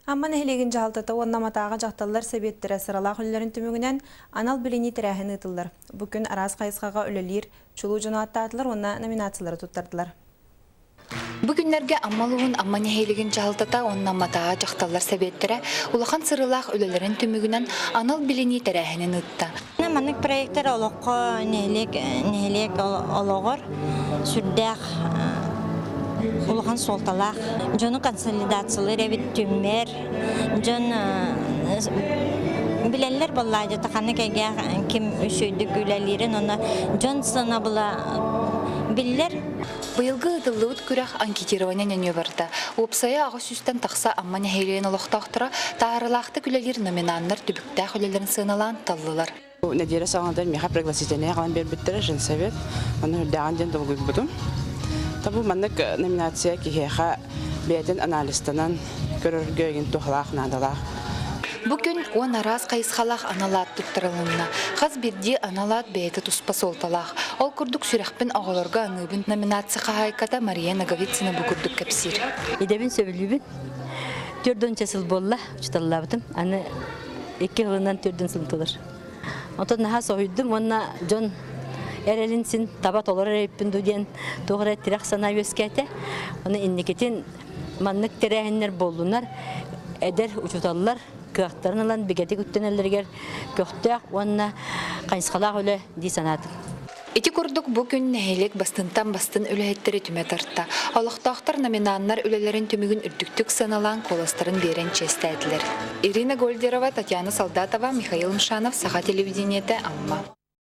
Амма нэһилиэгин дьаһалтата уонна Амматааҕы дьахталлар сэбиэттэрэ сыралаах үлэлэрин түмүгүнэн анал билинии тэрээһин ыытыллар. Бу күн араас хайысхаҕа үлэлиир чулуу дьону ааттаатылар уонна номинациялары туттардылар. Бу күннэргэ Амма улууһун Амма нэһилиэгин дьаһалтата уонна Амматааҕы дьахталлар сэбиэттэрэ улахан сырыылаах үлэлэрин түмүгүнэн анал билинии тэрээһинин ыытта. Маннык проектар олоххо нэһилиэк нэһилиэк олоҕор сүрдээх улахан суолталаах. Дьону консолидациялыыр эбит түмэр, дьон билэллэр буоллаа дьэ ханнык эйгээх ким үчүгэйдик үлэлиирин уонна дьон сыанабыла биллэр. Быйылгы ыытыллыбыт күрэх анкетирование нөҥүө барда. Уопсайа 800-тэн тахса Амма нэһилиэгин олохтоохторо таһаарыылаахтык үлэлиир номинаннар түбүктээх үлэлэрин сыаналаан таллылар. Нэдиэлэ саҕаныгар миэхэ пригласительнай аҕалан биэрбиттэрэ женсовет. Ону үрдээҕин диэн долгуйбутум. Табу маннык номинация киһиэхэ бэйэтин анализтанан көрөргө игин туһалаах наадалаах. Бу күн 10 араас хайысхалаах анал аат туттарылынна. Хас биирдии анал аат бэйэтэ туспа суолталаах. Ол курдук «Сүрэхпин оҕолорго аныыбын» номинация хаһаайката Мария Ноговицына бу курдук кэпсиир. Идэбин сөбүлүүбүн. 40 сыл буолла учууталлаабытым. Аны 2 сылынан 40 сыл туолар. Онтон наһаа соһуйдум уонна дьон эрэлин син таба толорор эбиппин дуу диэн туох эрэ тирэх санаа үөскээтэ. Оны инникитин маннык тэрээһиннэр буоллунар, эдэр учууталлар кыахтарын ылан бигэтик үктэнэллэригэр көхтөөх уонна хайысхалаах үлэ дии санаатым. Ити курдук бу күн нэһилиэк бастынтан бастын үлэһиттэри түмэ тарта. Олохтоохтор номинаннар үлэлэрин түмүгүн үрдүктүк сыаналаан куоластарын биэрэн чиэстээтилэр. Ирина Гольдерова, Татьяна Солдатова, Михаил Мшанов, Саха телевидениетэ, Амма.